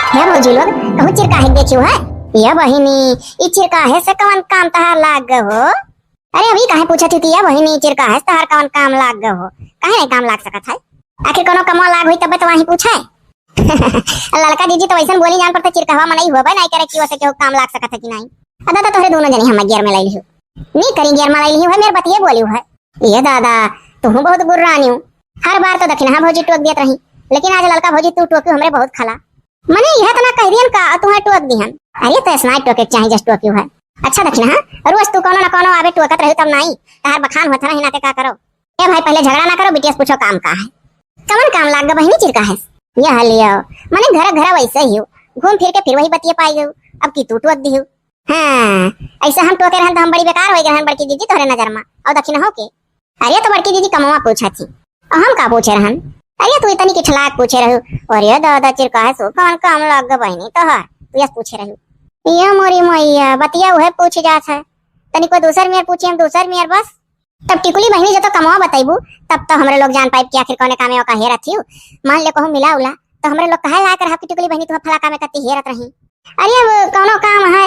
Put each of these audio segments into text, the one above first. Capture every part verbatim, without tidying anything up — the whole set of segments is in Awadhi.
हे भौजी लोग, कहूँ चिरकाहे देखियो है? ये बहिनी, ई चिरकाहे से कवन काम तहार लाग गए हो? अरे अभी काहे पूछत ही कि ये बहिनी, चिरकाहे से तहार कवन काम लाग गए हो? काहे नहीं काम लाग सकत है? आखिर कोनो कमवा लाग होई तब तो वहीं पूछे। ललका जीजी तो वैसन बोली जान पड़ता, चिरकहवा मनई होबे नहीं करे कि वैसे केहू काम लाग सकत है कि नहीं। अदा तो तोहरे दोनों जने हम गियर में लाई लिहू। नी करी गियर में लाई लिहू है, मेरे बतिये बोली है। ये दादा, तुहू बहुत गुर्रानी हूँ। हर बार तो दखिनहा भौजी टोक देत रही, लेकिन आज ललका भौजी तू टोकी हमरे बहुत खला। मने यह तना कह दियन का, तुहे टोक दिहन। अरे तो ऐसना टोके के चाही जस टोकी है। अच्छा दखिनहा, रोज तू कोनो ना कोनो आवे टोकत रही तब नहीं, तहार बखान होत रही ना ते का करो। ए भाई, पहले झगड़ा ना करो, बिटिया से पूछो काम का है। कवन काम लाग ग बहिनी चिरकाहे से? यह लियो, मने घर घर वैसे ही हो, घूम फिर के फिर वही बतिये पाई गयो। अब की तू टोक दिहू। हाँ, ऐसे हम टोके रहन तो हम बड़ी बेकार हो गए रहन बड़की जीजी तोहरे नजर में। और दखिनहो के? अरे तो बड़की जीजी कमवा पूछा थी, और हम का पूछे रहन? अरे तू इतनी किठलाक पूछे रहू। अरे दादा चिरकाहे से कवन काम लाग ग बहिनी तोहर, तू यस पूछे रहू। ये मोरी मैया, बतिया उहे पूछ जात है, तनी कोई दूसर मेर पूछी हम दूसर मेर बस। तब टिकुली बहिनी जब तो कमवा बतैबू, तब तो हमरे लोग जान पाइब कि आखिर कौने कामे ओका हेरत हियो। मान ले कहूँ मिला उला, तो हमरे लोग कहे लायक रहा कि टिकुली बहिनी तुहा फला कामे कत्ती हेरत रही। अरे अब कौनो काम है,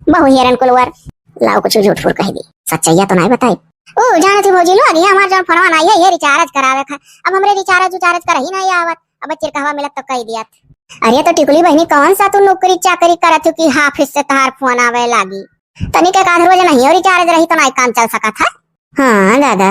बहु हेरन कुलवर। लाओ कुछ झूठ फूल कह दी, सच्चाइया तो नहीं बताई। ओ जानत ही भौजी लोग, ये हमार जौन फोनवा नहीं है, ये रिचार्ज करावे का। अब हमरे रिचार्ज उचार्ज करही नहीं आवत, अब चिरकहवा मिलत तो कह दिया। अरे तो टिकुली बहिनी, कौन सा तू नौकरी चाकरी करत हो कि हाफिस से तहार फोन आवे लागी? तनिक एक आध रोज नहीं और रिचार्ज रही तो नाई काम चल सकत है। हाँ दादा।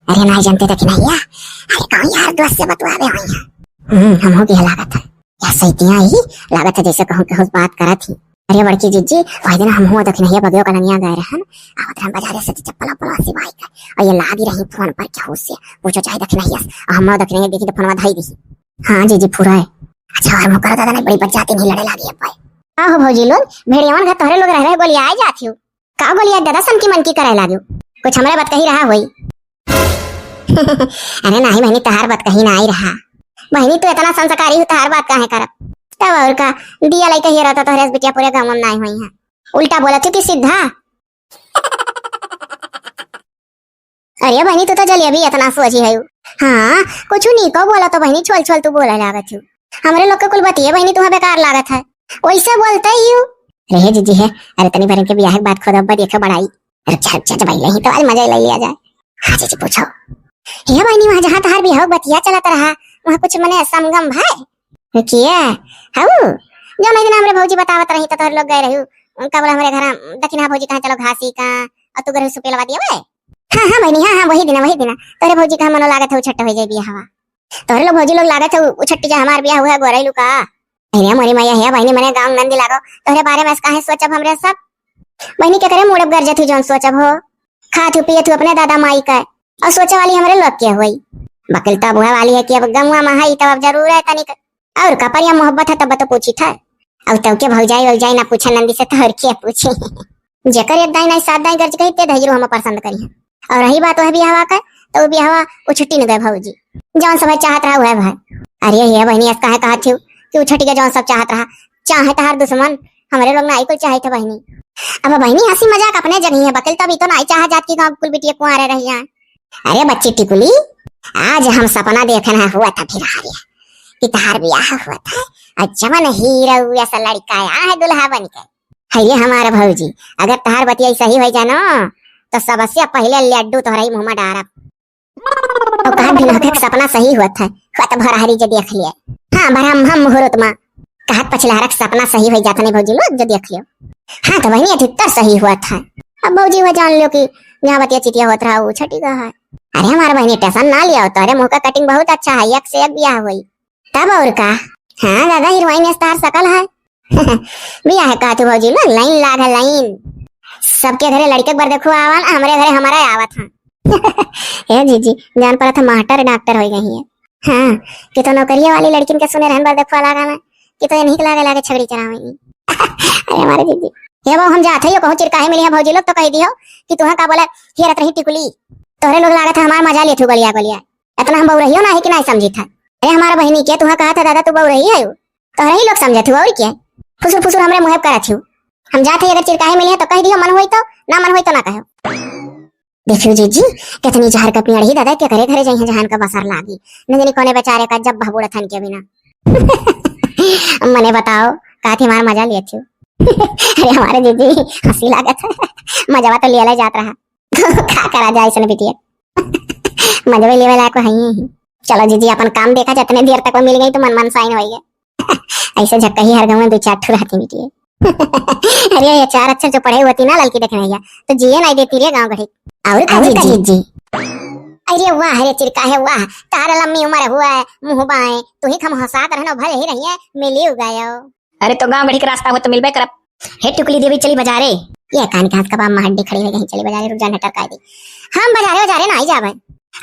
अरे नाई जानते तो कि नहीं है? अरे कौन यार दोस्त से बतुआवे हुई है? हम्म, हम हो गया लागत है। या सैतिया ही लागत है जैसे कहूँ केहू से बात करत ही। अरे बड़की जीजी, वही दिन हम हो दखिनहिया बगियो कलंगिया गए रहन, आवत रहन बाजारे से चप्पल उप्पल सिवाई के, और ये लागी रही फोन पर केहू से, पूछो चाहे दखिनहिया से, और हम दखिनहिया देखी तो फोनवा धई दी। हाँ जीजी, पूरा है। अच्छा, और मुकर दादा नहीं, बड़ी बच जाती नहीं, लड़े लागी अब भाई। का हो भौजी लोग, भेड़ियावन घर तोहरे लोग रह रहे गोलियाए जात हो। का गोलियाए दादा, सन की मन की करे लाग्यो? कुछ हमरे बात कही रहा होई। अरे नाही बहिनी, तहार बात कही नाही रहा। बहिनी तू इतना संस्कारी हो, तहार बात काहे करब? तब और का, दिया लइका हेरा तो तोहरे से बिटिया पूरे गाँव में नाही होई है। उल्टा बोलत हो कि सीधा। अरे बहिनी, तू तो जलेबी इतना सोझी है। हाँ, कुछ नीको बोला तो बहिनी, छोल छोल तू बोले लागत हो। हमरे लोग के कुल बतिये बहिनी, तुहा बेकार लागत है, वैसे बोलते ही हो। रहे जीजी है, अरे तनी भरन के बियाह के बात खुद अब्बा देखे बड़ाई। अरे चल, चल, चल, भाई, नहीं तो आज मजा ले लिया जाए। हाँ जीजी, पूछो। हे बहिनी, वहाँ जहाँ तोहार बियाह के बतिया चलत रहा, वहाँ कुछ मने संगम भाई? किया? हऊ? जौन एक दिन हमरे भौजी बतावत रही, तो तोहरे लोग गए रही। उनका बोला, "हमरे घर दखिनहा भौजी कहाँ चलो घासी का, और तू गए रही सुपेलवा दिया वे?" हाँ, हाँ, बहिनी, हाँ, हाँ, वही दिन, वही दिन। तोहरे भौजी कहाँ मनो लागत है, उछट्ट हो जाए बियाहवा। तोहरे लोग भौजी लोग लागत है, उ-, उछट्ट जा हमार बियाह हुआ, गोरैलू का। अरे मोरी मैया, हे बहिनी, मने गाँव नंदी लागो, तोहरे बारे में काहे सोचब हमरे सब? बहिनी, के करे मूड़ब गरजत हूँ, जौन सोचब हो। खात हूँ, पियत हूँ अपने दादा माई का, और सोचे वाली हमरे लोग के होई। बकिल तब हुआ वाली है कि अब गमुआ में है, तब अब जरूर है तनिक। और का परिया मोहब्बत है, तब तो पूछी था। अब तब के भौजाई वौजाई ना पूछे नंदी से, तो और के पूछे? जेकर एक दाई नहीं सात दाई गर्ज कही, ते धैर्य हम पसंद करी है। और रही बात वह बियाहवा का, तो वो बियाहवा उछटी न गए भौजी। जौन सब चाहत रहा, वह भाई। अरे हे बहिनी, ऐसा काहे कहत हो कि उछटी के जौन सब चाहत रहा? चाहे तहार दुश्मन, हमरे लोग नाई कुल चाहे थे बहिनी। अब बहिनी, हंसी मजाक अपने जगह है, बकिल तब ई तो नाई चाहा जात कि गाँव कुल बिटिया कुंवारे रही जाए। अरे बच्ची टिकुली, आज हम सपना देखन है हुआ था फिर हारे कि तहार बियाह हुआ था, और जवन हीरो ऐसा लड़का आया है दुल्हा बन के। है ये हमारा भौजी, अगर तहार बतिया सही हो जानो, तो सबसे पहले लड्डू तोहरा ही मुँह में डारब। और कहा बिना के सपना सही होत है, खुद भरहरी जे देख लिए। हाँ, ब्रह्म मुहूर्त में। कहत पछिलहरक सपना सही हो जात नहीं भौजी लोग, जो देख लियो। हाँ, तो बहिनी अधिकतर सही होत है। अब भौजी हुआ जान लियो कि जहाँ बतिया चितिया होत रहा, वो छटी गया है। अरे हमारे बहिनी, टेंशन ना लिया, तोहरे मुँह का कटिंग बहुत अच्छा है, एक से एक बियाह हुई। तब और का? हाँ दादा, हीरोइन स्टार सकल है। बियाह का तू भौजी लोग, लाइन लाग है, लाइन। सबके घरे लड़के के बर देखो आवन, हमरे घरे हमारा आवत है। ए जीजी, जान पड़ा था मास्टर डॉक्टर हो गई है। हाँ, कि तो नौकरिया वाली लड़किन के सुने रहन बर देखो लागा ना, कि तो इन्हीं के लागे लागे छगड़ी चरावेंगी। अरे हमारे जीजी। हे वो हम जात है, यो कहूँ चिरकाहे मिली है भौजी लोग तो कह दियो कि तुहा का बोले, हेरत रही टिकुली। तोहरे लोग लागत है हमार मजा लेत हो गलिया गलिया। इतना हम बउरहियो ना है कि नहीं समझी था। अरे हमारा बहिनी के तुहा कहा था दादा तू बउरही है, तोहरे ही लोग समझत हो और क्या? फुसुर फुसुर हमरे मुँह पे करत हो। हम जात है, अगर चिरकाहे मिली है तो कह दियो, मन होई तो, ना मन होई तो ना कहो। देखियो जीजी, कितनी जहर का पियड़ ही दादा, के घरे घरे जाई है जहान का बसर लागी। न जानी कोने बेचारे का जब बहबूड़ा थन के बिना। मने बताओ, कहत ही हमार मजा लियत ही। अरे हमारे जीजी, हँसी लागत है। मजवा तो लियला जात रहा। का करा जाए ऐसन बिटिया। मजवा लेवे लायक है ही। चलो जीजी, अपन काम देखा, जितने देर तक वो मिल गई तो मन मनसाइन होइगा। ऐसे झक्कही हर गाँव में दो चार ठो रहती बिटिया। अरे ये चार अक्षर जो पढ़े हुए थी ना ललकी देखने भैया, तो जिए नहीं देती रे गाँव घड़ी। और का और का जीजी? जीजी? अरे वाह रे चिरकाहे वाह, तार लम्मी उम्र हुआ है, मुँह बाएं, तू ही खम हंसात रहनो भले ही रहिए, मिली गयो। अरे तो गाँव घड़ी के रास्ता हो तो मिलबे करब। हे टुकली देवी, चली बजारे। ये कान के हाथ कबाब में हड्डी खड़ी हो गई, चली बजारे, रुक जा, नटर काई दी। हम बजारे, बजारे ना आई जाबे।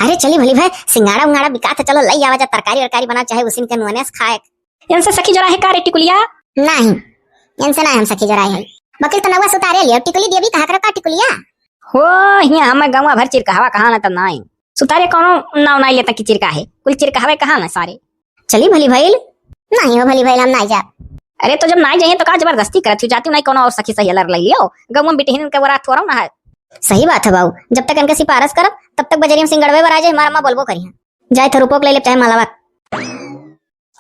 अरे चली भली भाई, सिंगाड़ा उंगाड़ा बिकात है, चलो लई आवा जा, तरकारी वरकारी बना, चाहे उसी के नुआने से खाए। इनसे सखी जोड़ा है का रे टिकुलिया? नहीं, इनसे ना हम सखी जोड़ा है। बकिल तो नौवा सुतारे लियो, टिकुली देवी कहा करो का टिकुलिया? हो, हिया हम गाँव भर चिरकाहवा कहा ना तो नहीं। सुतारे कौनो नाव नहीं लेता कि चिरकाहे, कुल चिरकाहवे कहा ना सारे। चली भली भइल? नहीं हो भली भइल, हम नहीं जाब। अरे तो जब नहीं जाइए तो का जबरदस्ती करत हो, जाती नहीं कौनो और सखी सहेलर ले लियो, गाँव में बिटिहन के वरात थोड़ा ना है। सही बात है बाबू, जब तक इनके सिफारिश करब तब तक बजरिया में सिंगड़वे बर आ जाए, हमारा अम्मा बोलबो करिहैं। जाए तो रूपो के ले ले चाहे मालावा।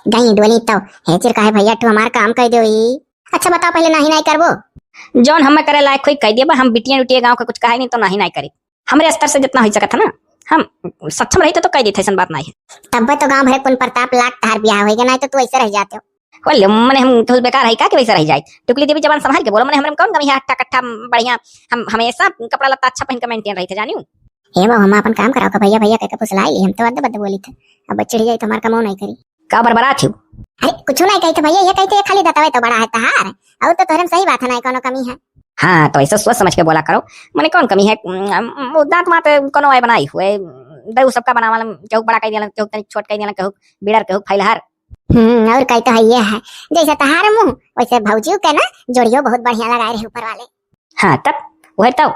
गई डोली तो, हे चिरकाहे भैया, तू हमार काम कह दो ई। अच्छा बताओ, पहले नाही नाही करबो? जौन हमें करे लायक होई कह देबा, हम बिटिया उटिया गाँव के कुछ कहे नहीं तो नाही नाही करे। हमरे स्तर से जितना हो सकत है ना, हम सक्षम रही तो, तो कह देते, ऐसन बात नहीं है। तब तो गाँव भर कुल प्रताप लाग तहार ब्याह होइगा, नहीं तो तू ऐसे रह जाते हो। बोले मने हम तो बेकार है का कि वैसे रह जाए? टुकली देवी जबान संभाल के बोलो, मने हमरे में कौन कमी है? हट्टा कट्टा बढ़िया, हम हमेशा कपड़ा लत्ता अच्छा पहन के मेंटेन रही थे, जानियो। हे बाबू, हम अपन काम कराओ का भैया, भैया कह के फुसलाई ली, हम तो अद्दे बद्दे बोली थे। अब चिढ़ जाई तो हमार कमाओ नहीं करी। का बरबरात हो? अरे कुछ नहीं कही थे भैया, ये कही थे ये खाली दतवे तो बड़ा है तहार, और तो तोहरे में सही बात है, नहीं कोनो कमी है। हाँ तो ऐसा सोच समझ के बोला करो, मने कौन कमी है? उम, उम, दांत मात कोनो आए बनाई हुए, दऊ सबका बनावा लम, केहू बड़ा कह दिया, केहू तनी छोट कह दिया, केहू बिड़र, केहू फैलहर। हम्म, और कही तो है ये है, जैसे तहार मुंह वैसे भौजियो के ना जोड़ियो बहुत बढ़िया लगाए रहे ऊपर वाले। हाँ तब वह तो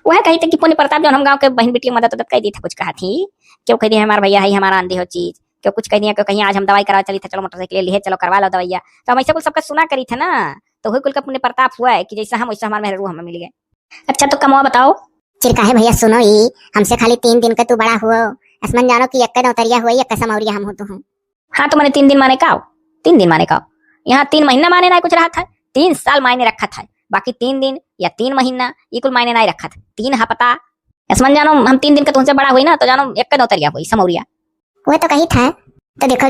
वह कही थे कि पुण्य प्रताप जौन हम गाँव के बहन बेटी मदद उदद कह दी था, कुछ कहा थी, क्यों कह दी हमार भैया है, हमारा आंधी हो चीज, क्यों कुछ कह दिया, क्यों कहीं आज हम दवाई करवा चली था, चलो मोटरसाइकिल ले लिए, चलो करवा लो दवाइया। तो हम ऐसे कुल सबका सुना करी थे ना, तो वही कुल का पुण्य प्रताप हुआ है कि जैसा हम वैसा हमारे मेहरू हमें मिल गए। अच्छा तो कमवा बताओ। चिरकाहे भैया सुनो ई, हमसे खाली तीन दिन का तू बड़ा हुआ, असमन जानो कि एक दौतरिया हुआ, एक समौरिया हम हो तो हूँ। हाँ तो मने तीन दिन माने का हो? तीन दिन माने का हो? यहाँ तीन महीना माने ना कुछ रहा था, तीन साल मायने रखा था, बाकी तीन दिन या तीन महीना ये कुल मायने नहीं रखा था। तीन हफ्ता, असमन जानो हम तीन दिन के तुमसे बड़ा हुई ना तो जानो एक दौतरिया हुई समौरिया। वो तो कही था, तो देखो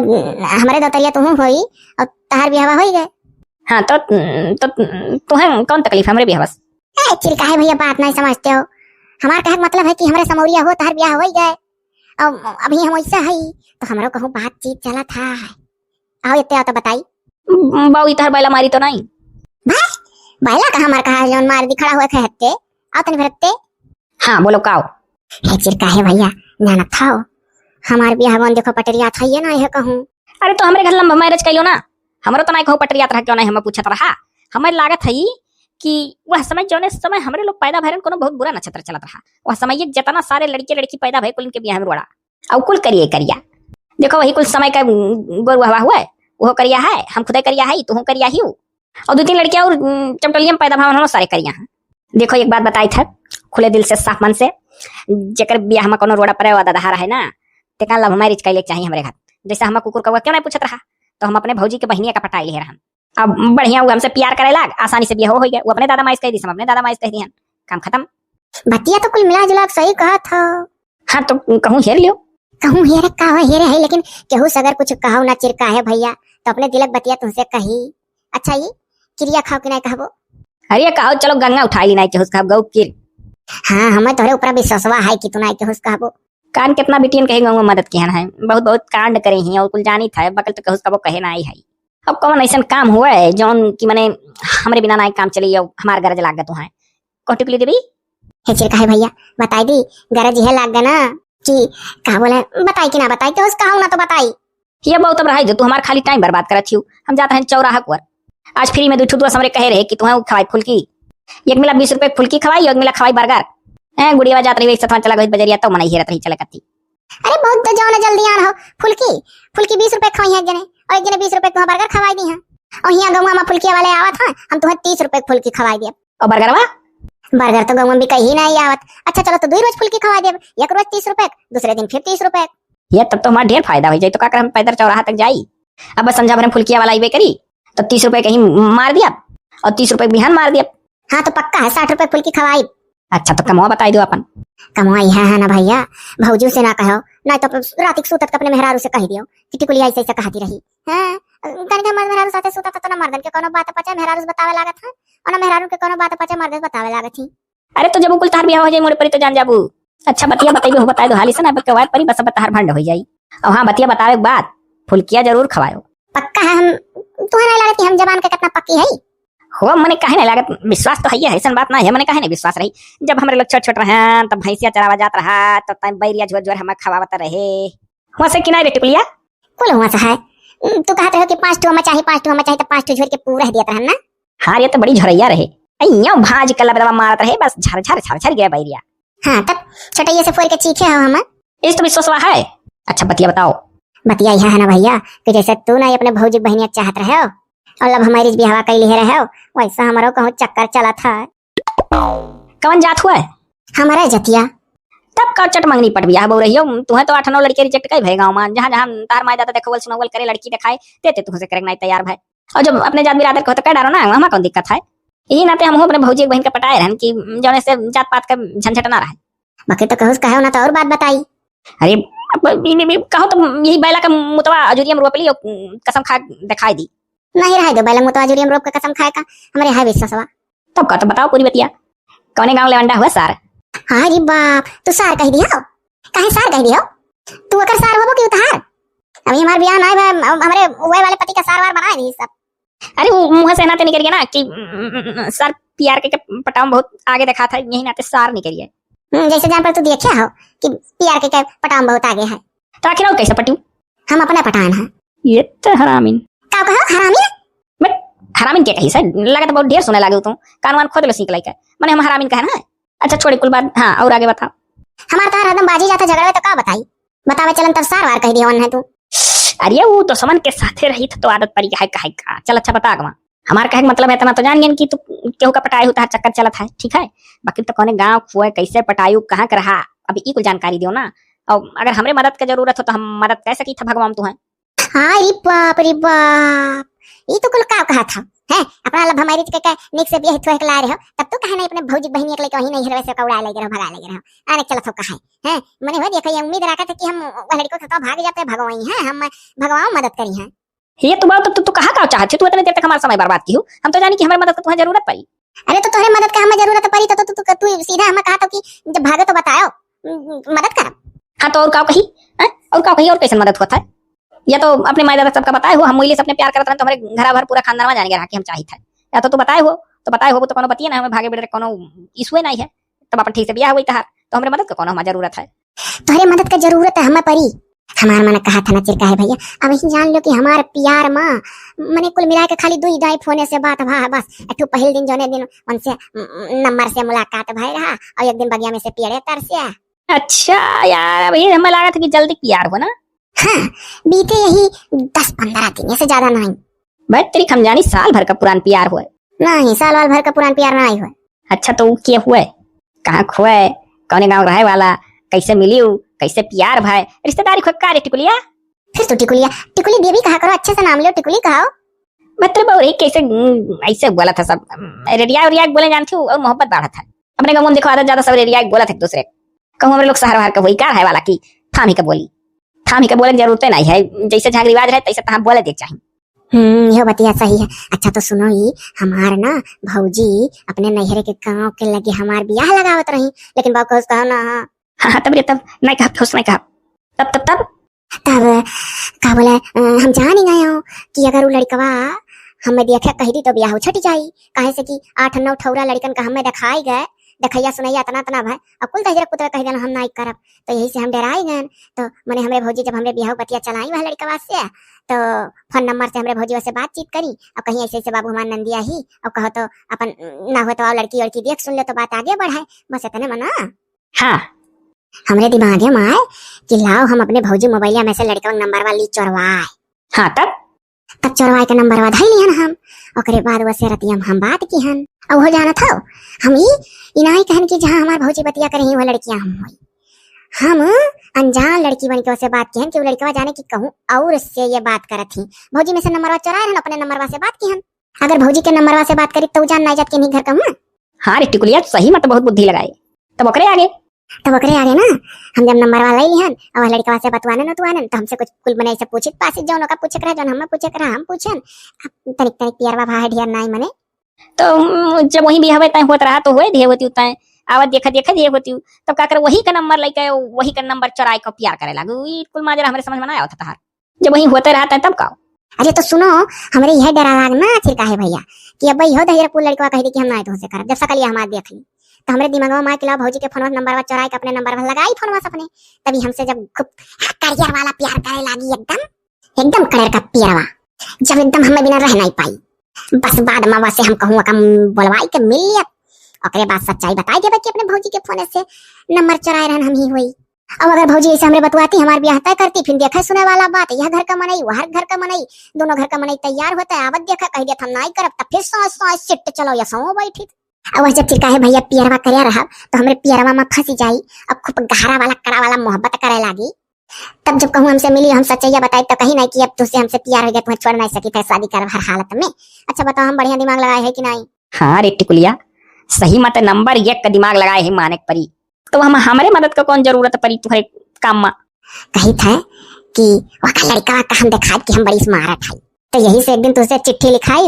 हमारे दौतरिया तुहूँ होई और तहार बियाहवा होई गए। हाँ तो, तो तुहें कौन तकलीफ है हमरे बियाहवा से? ए चिरकाहे भैया बात नहीं समझते हो, हमार कहे के मतलब है कि हमरे समौरिया हो तहार बियाह होई गए, अब अभी हम ऐसा है तो हमरो कहूँ बातचीत चला था। आओ इतने आओ तो बताई। बाऊ इतहर बैला मारी तो नहीं? भाई बैला कहाँ मार कहा जौन मार दी खड़ा हुआ थे हत्ते। आओ तनी भरत्ते। हाँ बोलो काओ। हे चिरकाहे भैया, जानत हो हमार बियाह गौन देखो पटरियात है ये ना यह कहूँ। अरे तो हमरे घर लंबा मैरिज कैलो ना, हमरो तो ना कहूँ पटरियात रहा क्यों नहीं हमें पूछत रहा। हमें लागत है कि वह समय जौने समय हमरे लोग पैदा भरन कोनो बहुत बुरा नक्षत्र चलत रहा। वह समय ये जितना सारे लड़के लड़की पैदा भय कुल इनके बियाह में रोड़ा। और कुल करिए करिया। देखो वही कुल समय का गोरु हवा हुआ है, वो करिया है, हम खुदे करिया है, तू करिया ही हो। और दो तीन लड़कियां और, उम, चमटलिया में पैदा भवन हो सारे करिया हैं। देखो एक बात बताई था, खुले दिल से साफ मन से, जेकर बियाह में कोनो रोड़ा परे वाला दहा रहे ना, तेका लव मैरिज कैले चाहिए हमरे घर। जैसे हम कुकुर कौआ क्यों नहीं पूछत रहा, तो हम अपने भौजी के बहनिया का पटाई ले रहन। अब बढ़िया वो हमसे प्यार करे लाग, आसानी से बियाह हो गया। वो अपने दादा माइस कह दी, हम अपने दादा माइस कह दिहन, काम खत्म। बतिया तो कुल मिला जुला के सही कहा था। हाँ तो कहूँ हेर लियो। कहूँ हेरे का हो, हेरे है, लेकिन केहू से अगर कुछ कहो ना चिरकाहे भैया, तो अपने दिलक बतिया तुमसे कही। अच्छा ये किरिया खाओ कि नहीं कहबो? अरे कहो चलो गंगा उठाई ली नहीं केहू से कहब गौ किर। हाँ हमें तोहरे ऊपर विश्वासवा है कि तू नहीं केहू से कहबो। कान कितना बिटियन कहे गौ मदद किहन है, बहुत बहुत कांड करे ही और कुल जानी था, बकल तो केहू से कहबो कहे ना आई है। अब कौन ऐसन काम हुआ है जौन कि मने हमरे बिना ना काम चली और हमार गरज लाग गत है। कौन टिकली देवी? हे चिरकाहे भैया, बताई दी, गरज यह लाग गया ना कि का बोले, बताई कि ना बताई, तो उसका हूँ ना तो बताई। ये बहुत अब रहे जो तू हमार खाली टाइम बर्बाद करत हियो। हम जात हैं चौराहा पर, आज फ्री में दू ठो दोस्त हमरे कहे रहे कि तुम्हें खवाई फुल्की, एक मिला बीस रुपए फुल्की खवाई, एक मिला खवाई बर्गर। ए गुड़िया जात रही एक साथ चला गई बजरिया तो मनई हेरत रही चले कत्ती। अरे बहुत तो जाओ ना जल्दी आन हो, फुल्की फुल्की बीस रुपए खवाई है एक जने, और एक जने बीस रुपए तुम्हें बर्गर खवाई दी है। और यहाँ गौवा में फुल्किया वाले आवत हैं, हम तुम्हें तीस रुपए फुल्की खवाई दिए। और बर्गरवा? बर्गर तो गौवा में भी कहीं नहीं आवत। अच्छा चलो तो दो रोज फुल्की खवाई देब, एक रोज तीस रुपए, दूसरे दिन फिर तीस रुपए। ये तब तो हमारा ढेर फायदा हो जाए, तो का कर हम पैदल चौराहा तक जाई। अब बस संझा भर में फुल्किया वाला अइबे करी, तो तीस रुपए कहीं मार दिया और तीस रुपए बिहान मार दिया। हाँ, तो पक्का है, साठ रुपए फुल्की खवाई। अच्छा, तो कमवा बताई दो अपन। कमवा यह है ना भैया, भौजी से ना कहो, नहीं तो रात के सूतत के अपने मेहरारू से कह दियो कि टिकुलिया ऐसे ऐसे कहती रही। हाँ, कहीं हमारे मेहरारू साथे सूतत तो ना मर्दन के कोनो बात पचे मेहरारू से बतावे लागत है, और ना मेहरारू के कोनो बात पचे मर्दन से बतावे लागत ही। अरे, तो जब कुल तहार बियाह हो जाई मोरे परी तो जान जाबू। अच्छा, बतिया बताइबे हो, बताई दो हाली से ना, अब कवार परी बस अब तहार भंड हो जाई। और हाँ, बतिया बतावे के बाद फुलकिया जरूर खवायो। पक्का है, हम तुहे नहीं लागत कि हम जबान के कितना पक्की है? हो, मने काहे नहीं लागत, विश्वास तो है, ऐसन बात ना है, मने काहे नहीं विश्वास रही। जब हमरे लोग छोट छोट रहे तब भैंसिया चरावा जात रहा तो तब बैरिया झोर झोर हमें खवावत रहे। हुआ से कि नहीं रे टिकुलिया? कुल हुआ से है। तू कहत रहो कि पाँच ठो हमें चाहिए, पाँच ठो हमें चाहिए, तो पाँच ठो झोर के पूरा दियत रहन ना। हाँ, ये तो बड़ी झोरैया रहे। अइयो भाज के लबदबा मारत रहे, बस झर झर झर झर गया बैरिया। हाँ, तब छोटैया से फोड़ के चीखे हो हम। इस तो विश्वासवा है। अच्छा, बतिया बताओ। बतिया यह है ना भैया कि जैसे तू ना अपने भौजी बहनिया चाहत रहे हो और अब हमारी बियाहवा कैली है रहे हो, वैसा हमारो कहूँ चक्कर चलत है। कवन जात हुआ है? हमारा जतिया। तब का चट मंगनी पट बियाह बहु रही हो, तुम्हें तो आठ नौ लड़के रिजेक्ट कर भय गाँव में, जहाँ जहाँ तार माय दादा देखवल सुनवल करे लड़की देखाए, ते ते तुमसे करे नहीं तैयार भाई। और जब अपने जात बिरादर को तो कह डारो ना, हमें कौन दिक्कत है? यही नाते हम अपने भौजी एक बहन के पटाए रहन कि जौने से जात पात का झंझट ना रहे। बाकी तो कहूस कहे ना तो और बात बताई। अरे, अब इन्हें भी कहो तो यही बैला का मुतवा अजूरिया में रोपली और कसम खा दिखाई दी। नहीं रहे दो बैला मुतवा अजूरिया में रोप के कसम खाए का, हमारे है विश्वासवा। तब का तो बताओ पूरी बतिया, कौने गाँव लेवंडा हुआ सार? अरे बाप, तू सार कह दिया? काहे सार कह दिया? तू अकर सार होबो कि उतार? अभी हमार बियाह ना है, हम-, हमरे उहे वाले पति का सार वार बनाए नहीं सब। अरे, वो मुँह से ना ते निकल गया ना कि, उम, सर पी आर के, के पटाव में बहुत आगे देखा था, यही नाते सार निकल गया। हम्म, जैसे जान पर तू देखे हो कि पी आर के, के पटाव में बहुत आगे है। तो आखिर और कैसे पटू? हम अपना पटान है। ये तो हरामीन। का कहो, हरामीन? बट हरामीन के कही सर, लगत बहुत ढेर सुने लागे तू, कान वान खोद लो सीख लाइके, मने हम हरामीन कहे ना। अच्छा, छोड़ी कुल बात, हाँ, और आगे बताओ। हमार तार हरदम बाजी जाता झगड़ा में, तो का बताई? बतावे चलन तब सार वार कह दिया है तू। अरे, वो दुश्मन के साथे रही था तो आदत पड़ी है कहे का। चल, अच्छा, बता अगवा। हमार कहे के मतलब है, इतना तो जान गयन कि तू केहू का पटाए हो, तार चक्कर चलत है, ठीक है, बाकी तो कौने गाँव खुए, कैसे पटायू, कहाँ के रहा, अब ई कुल जानकारी दियो ना। और अगर हमरे मदद के जरूरत हो तो हम मदद कर सकी था भगवान तुम्हें। हाँ रे बाप रे बाप, ई तो कुल का कहा था, हैं? अपना लब हमारी के, के निक से बियाह थोहक ला रहे हो, तब तू कहे नहीं अपने भौजी बहनी एक लेके वहीं नहीं हलवे से कौड़ा लगे रहो, भगा लगे रहो। अरे चलो तो कहे, हैं? मने हो देखो, ये उम्मीद रखा था कि हम वह लड़कों से तो भाग जाते, भगवाई हैं, हम भगवाओ मदद करी हैं। ये तू बात तो तू, तू कहा का चाहत है? तू इतने देर तक हमारा समय बर्बाद की हो, हम तो जानी कि हमारे मदद को तुम्हें जरूरत पड़ी। अरे तो तोहरे मदद का हमें जरूरत पड़ी तो, तो, तो, तो तू सीधा हमें कहा था कि जब भागे तो बताओ, म-, मदद करब। हाँ तो और का कही, हैं? और का कही, और कैसे मदद होता है? या तो अपने माई दादा सबका बताए हो, हम मोइली से अपने प्यार करत रहन तो हमारे घरा भर पूरा खानदान में जाने के रहा कि हम चाहित है। या तो तू बताए हो, तो बताए हो, वो तो कोनो बतिए ना, हमें भागे बेटे कोनो इशुए नहीं है। तब अपन ठीक से बियाह हुई तहार, तो हमरे मदद का कोनो हमार जरूरत है? तोहरे मदद का जरूरत है हमें परी। हमार मन कहा था ना चिरका है भैया, अब ही जान लो कि हमार प्यार माँ मने कुल मिला के खाली दुई दाई फोने से बात भा है बस। एक ठो पहिल दिन जौने दिन उनसे, म, नंबर से मुलाकात भय रहा और एक दिन बगिया में से पेड़े तरसे। अच्छा यार, अभी हमें लगा था कि जल्दी प्यार हो ना। हाँ, बीते यही दस पन्द्रह दिन, ऐसे ज्यादा नहीं। भाई तेरी हम जानी साल भर का पुरान प्यार हुआ है। नहीं, साल वाल भर का पुरान प्यार नहीं हुआ। अच्छा तो ऊ के हुआ है? कहाँ खुआ है? कौने गाँव रहे वाला? कैसे मिली ऊ? कैसे प्यार भाई? रिश्तेदारी खुआ का रे टिकुलिया? फिर तो टिकुलिया, टिकुली देवी कहा करो, अच्छे से नाम लियो, टिकुली कहो। मतलब और एक कैसे, हम्म, ऐसे बोला था सब, हम्म, रेडिया उडिया बोले जानती हूँ और मोहब्बत बाढ़ा था। अपने गाँव में देखो आदत ज्यादा सब रेडिया बोला था एक दूसरे। कहूँ हमरे लोग शहर वहर का वही का है वाला की थाम ही का बोली। थाम ही का बोले की जरूरत नहीं है, जैसे जहाँ रिवाज रहे तैसे तहाँ बोले दे चाहिए। हम्म, यह बतिया सही है। अच्छा तो सुनो, ई हमार ना भौजी अपने नैहरे के गाँव के लगे हमार बियाह लगावत रही, लेकिन बाबू कहस कहो ना। हाँ, हाँ, तब रे तब, नहीं कहा, खुश नहीं कहा। तब, तब, तब? तब का बोले, अ, हम जान ही गए हो कि अगर वो लड़कवा हमें देखे कह दी तो बियाह छट जाई, काहे से कि आठ नौ ठौरा लड़कन का हमें दिखाई गए, देखैया सुनैया इतना इतना भाई, अब कुल तहजरा कुतरे कह देना हम नहीं करब। तो यही से हम डराई गए। तो मने हमरे भौजी जब हमरे बियाह बतिया चलाई वह लड़कवा से, तो फोन नंबर से हमरे भौजी से बातचीत करी और कहीं ऐसे ऐसे बाबू हमार नंदिया ही और कहो तो अपन ना हो तो आओ लड़की वड़की देख सुन ले तो बात आगे बढ़ाए, बस इतने मना। हाँ। हमरे दिमागे में आए कि लाओ हम अपने भौजी मोबाइलिया में से लड़कवा के नंबरवा ली चोरवाए। हाँ, तब? तब चोरवाए के नंबरवा धई लिहन हम। ओकरे बाद वसे रतिया में हम बात किहन। और वो जानत हो, हम ई, ई नाई कहन कि जहाँ हमार भौजी बतिया करे ही, वह लड़कियाँ हम होई। हम अनजान लड़की बन के ओसे बात किहन कि उ लड़कवा जाने कि कहूँ और से ये बात करत ही। भौजी में से नंबरवा चोराए रहन, अपने नंबरवा से बात किहन। अगर भौजी के नंबरवा से बात करी तो उ जान नाई जात कि नहीं घर कहूँ। हाँ रे टिकुलिया, सही में तो बहुत बुद्धि लगाए। तब ओकरे आगे तब ओकरे आगे ना, हम जब नंबरवा ले लिहन और लड़कवा से बतवानन उतवानन, तो हमसे कुछ कुल मने ऐसे पूछित पासित, जौन ओका पूछे के रहा, जौन हमें पूछे के रहा, हम पूछन। अब तनिक तनिक पियरवा भाई ढेर नाई मने। तो, हम्म, जब वही भी हवे तय होत रहा, तो होए दिए होती उतय, आवत देखा देखा दिए होती, तब का कर वही का नंबर लेके, वही का नंबर चुराए के प्यार करे लागू। ई कुल माजरा हमरे समझ में ना आवत तहार। जब वही होते रहत है तब का? अरे तो सुनो, हमरे यह डरा लाग ना आखिर काहे भैया, कि अब इहो दहिजरा कुल लड़कवा कह दे कि हम ना तुमसे करब, जब सकलिया हमार देख ली, तो हमरे दिमागवा में आइला भौजी के फोनवा से नंबरवा चोराए के अपने नंबरवा लगाई फोनवा से अपने, तभी हमसे जब खूब करियर वाला प्यार करे लागी एकदम, एकदम करियर का पियरवा, जब एकदम हमें बिना रह नहीं पाई। बस बाद में वैसे हम कहूँ का बोलवाई के मिल लियत, ओकरे बाद सच्चाई बताई देबे कि अपने भौजी के फोन से नंबर चोराए रहन हम ही होई। अब अगर भौजी ऐसे हमरे बतवाती, हमार ब्याह तय करती, फिर देखे सुने वाला बात, यह घर का मनई, वह घर का मनई, दोनों घर का मनई तैयार होता है, आवत देखा, कह देत हम नाई करब, तब फिर सांस सांस सिट चलो या सौ बैठी। अब वह जब फिर काहे भैया पियरवा करे रहब, तो हमरे पियरवा में फंसी जाई, अब खूब गहरा वाला कड़ा वाला मोहब्बत करे लागी। तब जब कहूँ हमसे मिली, हम सच्चैया बताई, तो कही नहीं कि अब तुझसे हमसे प्यार हो गया, तुम्हें छोड़ नहीं सकी थे, शादी करब हर हालत में। अच्छा बताओ, हम बढ़िया दिमाग लगाए है कि नहीं? हाँ रे टिकुलिया, सही मत नंबर एक का दिमाग लगाए है माने के परी। तो हम, हमरे मदद का कौन जरूरत परी तुम्हारे काम में? कही था कि वका लड़का का हम दिखाई कि हम बड़ी स्मार्ट है, तो यही से एक दिन तुझसे चिट्ठी लिखाई,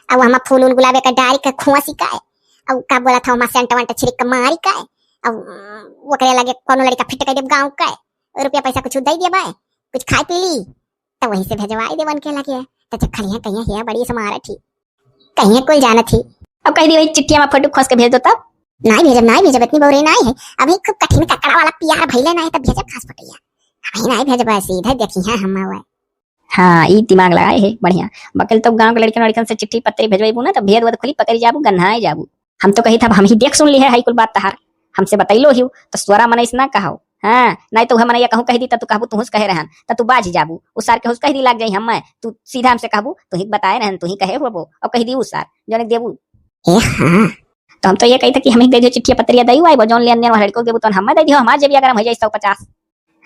अब हम फूल उल गुलाबे का डारी के खोसी का, अब का बोला था, हम सेंट वेंट छिड़क के मारी का, अब ओकरे लगे कोनो लड़का फिट कर देब गाँव का, रुपया पैसा कुछ दे देबे, कुछ खाए पी ली, तो वही से भेजवाई देबन के लगे। तो जब खलिया कहिया है बड़ी स्मार्ट ही, कहिया कुल जानत ही। अब कह दी वही चिट्ठिया में फोटो खोस के भेज दो तब। नाई भेजब, नाई भेजब, इतनी बौरे नाई है। अभी खूब कठिन ककड़ा वाला पियार भइले नाई तब भेजब खास फोटोया। अभी नाई भेजब, सीधे देखी है हम हुआ। हाँ, ई दिमाग लगाए है, बढ़िया। बकिल तो गाँव के लड़कन वड़कन से चिट्ठी पत्री भेजवाइबू ना, तो भेद वद खुली पकड़ी जाबू, गन्हाए जाबू। हम तो कही था, हम ही देख सुन ली है, है कुल बात तहार। हमसे बतैलो हिउ, तो स्वरा मनई से ना कहो। हाँ, नहीं तो वह मनैया कहूँ कह दी, त तू कहबू, तुहुस कहे रहन, त तू बाझ जाबू। उ सार के हुस कह दी लाग जाई हम्मे, तू सीधा हमसे कहबू, तू ही बताए रहन, तू ही कहे होबो, और कह दी उ सार, जौन देबू। ए हाँ। तो हम तो ये कही था कि हम ही दे दियो चिट्ठिया पत्रिया दई आइबो, जौन लेन देन वह लड़को देबू, तौन हम्मे दे दियो, हमार जेबिया गरम हो जाई सौ पचास।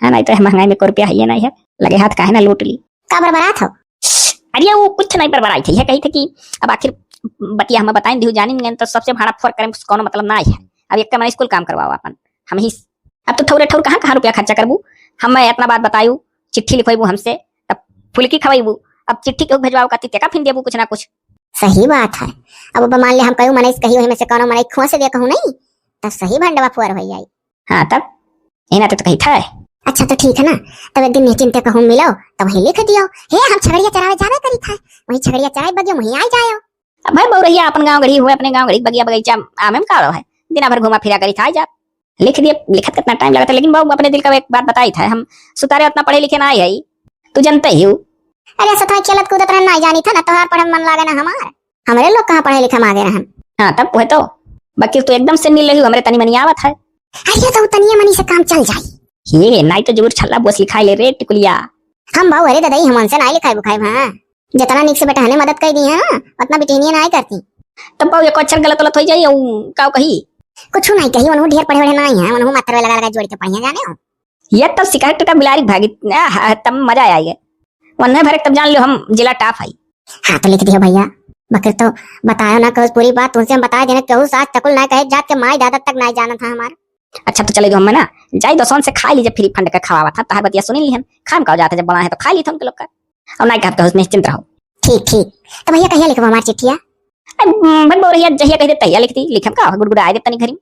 हाँ, नहीं तो महंगाई में को रुपया है ये नहीं है, लगे हाथ काहे ना लूट ली। का बरबरात हो? अरे वो कुछ नहीं बरबराई थी, ये कही थे कि अब आखिर बतिया हमें बताइन दिहु, जानिन गए तो सबसे भाड़ा फोर करे में कौनो मतलब ना है। अब एक मने स्कूल काम करवाओ अपन, हम ही अब तो थोड़े ठौर कहाँ कहाँ रुपया खर्चा करबू, हमें इतना बात बतायू, चिट्ठी लिखवाइबू हमसे, तब फुलकी खवाइबू, अब चिट्ठी केहू भेजवाओ का तेका फिन देबू कुछ ना कुछ। सही बात है। अब, अब मान ले हम कहूँ मनई से कही, वही में से कौनो मनई खोस दे कहूँ नहीं, तब सही भंडवा फोर हो जाई। हाँ तब, ये ना तो, तो कही था। अच्छा तो ठीक है ना, तब एक दिन निश्चिंत कहूँ मिलो, तब वहीं लिख दियो, हे हम छगड़िया चरावे जावे करी था, वहीं छगड़िया चरावे बगियो वहीं आ जायो। अब भाई बउरहिया अपन गाँव गढ़ी हुए, अपने गाँव गढ़ी बगिया बगीचा आमे में का है, दिना भर घूमा फिरा करी था जा। लिख दिए, लिखत कितना टाइम लगता है, लेकिन बाबू अपने दिल का एक बात बताई था, हम सुतारे उतना पढ़े लिखे ना आई है, तू जानते ही हो। अरे सतवा खेलत कूदत रहन, ना जानी था ना, तोहार पढ़े में मन लागे ना हमार। हमरे लोग कहाँ पढ़े लिखे में आगे रहन। हाँ तब वह तो, बाकी तू एकदम से नील रही, हमरे तनी मनी आवत है। अरे तो तनिया मनी से काम चल जाई। ये नाई तो जरूर छल्ला बोस लिखाई ले रे टिकुलिया। हम बाबू, अरे दादा, हम उनसे नाई लिखाई बुखाई, हाँ। जितना निक से बेटहने मदद कर दी है ना, उतना बिटिनिया नाई करती। तब बाबू, एको अक्षर गलत उलत हो जाई, उ का कही? कुछ नहीं कही, उन्हों ढेर पढ़े वढ़े नाई है, उन्हों मात्र लगा लगा जोड़ के पढ़िया जाने हो। ये तब सिकहट का बिलारी भागी, आह, तब मजा आई है। वन्ने भरे तब जान लो हम जिला टॉप है। हाँ तो लिख दियो भैया, बकर तो बतायो ना कहो पूरी बात, तुमसे हम बता देना, केहू सास तकुल ना कहे, जात के माई दादा तक ना जानत है हमार। अच्छा तो चले दो हम ना, जाई दोस्तन से खाई ली, जब फ्री फंड का खवावा था, तहार बतिया सुनी ली हम, खाम का हो जाता जब बोला है तो खा ली था उनके लोग का। और ना कहत कहो, निश्चिंत रहो। ठीक, ठीक। तो भैया कहिया लिखबो हमार चिट्ठिया? अरे, हम्म, बन बउरहिया जहिया कह दे तहिया लिख दी, लिखम का, गुड़गुड़ा आए दे तनी घरी।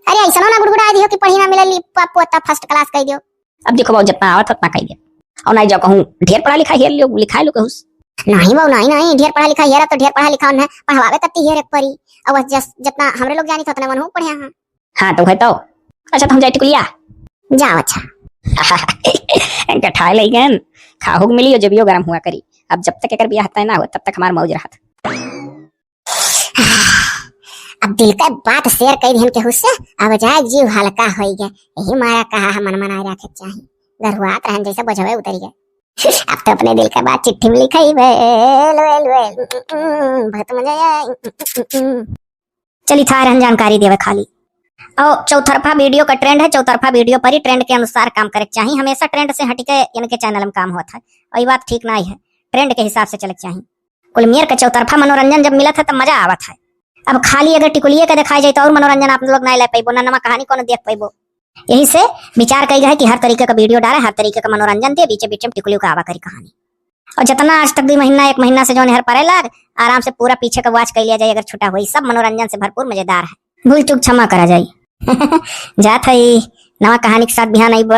अरे, ऐसा ना गुड़गुड़ा आए दियो कि पढ़ी ना मिले, ली, प-, पोता फर्स्ट क्लास कह दियो। अब देखो बाबू, जितना आवत उतना कह दे। और ना जाओ कहूँ, ढेर पढ़ा लिखा हेर लियो, लिखाए लो कहूँ। नहीं बाबू, नहीं, नहीं, ढेर पढ़ा लिखा हेरा तो ढेर पढ़ा लिखा उन्हें पढ़वावे करती हेर एक परी। और बस जस-, जितना हमरे लोग जानी था उतना मनहू पढ़े हाँ। हाँ, तो है तो। अच्छा, तो हम जाए टिकुलिया। जाओ, अच्छा। गठाए लइगन, खाहुक मिली और जबियो गरम हुआ करी। अब जब तक एकर बियाह तय ना हो, तब तक हमार मौज रहत। अब दिल का बात शेयर कर दिहन केहू से, अब जाए जीव हल्का होई गए। यही मारा कहा है मन मनाए रखे चाही। गरुआत रहन जैसे बोझवे उतरी गए। अब तो अपने दिल का बात चिट्ठी में लिखाई, वेल, वेल, वेल, बहुत मजा आया। चली था रहन जानकारी देवे खाली। और चौतरफा वीडियो का ट्रेंड है, चौतरफा वीडियो पर ही ट्रेंड के अनुसार काम करे के चाही। हमेशा ट्रेंड से हटिके इनके चैनल में काम होत है, और ये बात ठीक नाहीं है। ट्रेंड के हिसाब से चले के चाही। कुल मेर के चौतरफा मनोरंजन जब मिलत है तब मजा आवत है। अब खाली अगर टिकुलिए के देखाई जाए तो और मनोरंजन आप लोग नाहीं ले पैबो, ना नवा कहानी कोनो देख पैबो। यही से विचार कई गए कि हर तरीके का वीडियो डाले, हर तरीके का मनोरंजन दे, बीचे बीचे में टिकुलियों का आवा करी कहानी। और जितना आज तक दो महीना, एक महीना से जौन हर परे लाग, आराम से पूरा पीछे का वॉच कर लिया जाए, अगर छुटा हुई, सब मनोरंजन से भरपूर मजेदार है। भूल चूक क्षमा करा जाए। जात है नवा कहानी के साथ बिहान आइब।